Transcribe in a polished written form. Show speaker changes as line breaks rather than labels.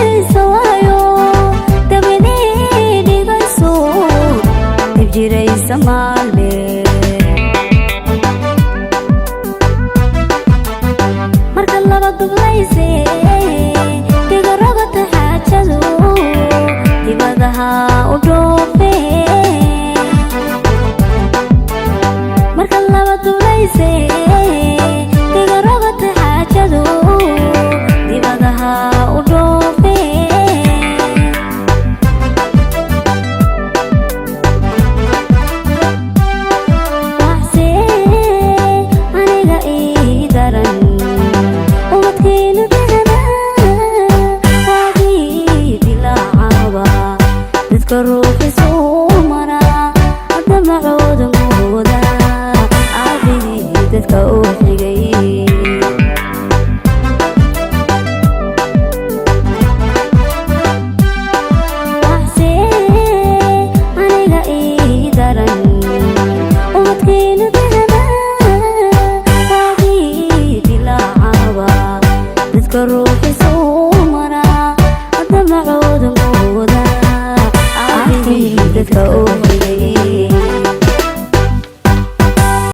Diraysa waayo dabinii dhigayso, dib jiraysa maalme. Marka laba dublayse digarogata xaajadu, dibadaha u dhoofe. Marka laba dublayse digarogata xaajadu, dibadaha u dhoofe. Waxse aniga ii daran, ubadkaynu dahana waagii dilaacaba, dadka ruuxiisu mara damacooda mooda aabihii dadka u xigay. Waxse aniga ii daran, ubadkaynu dahana waagii dilaacaba, dadka ruuxiisu mara damacooda mooda aabihii dadka u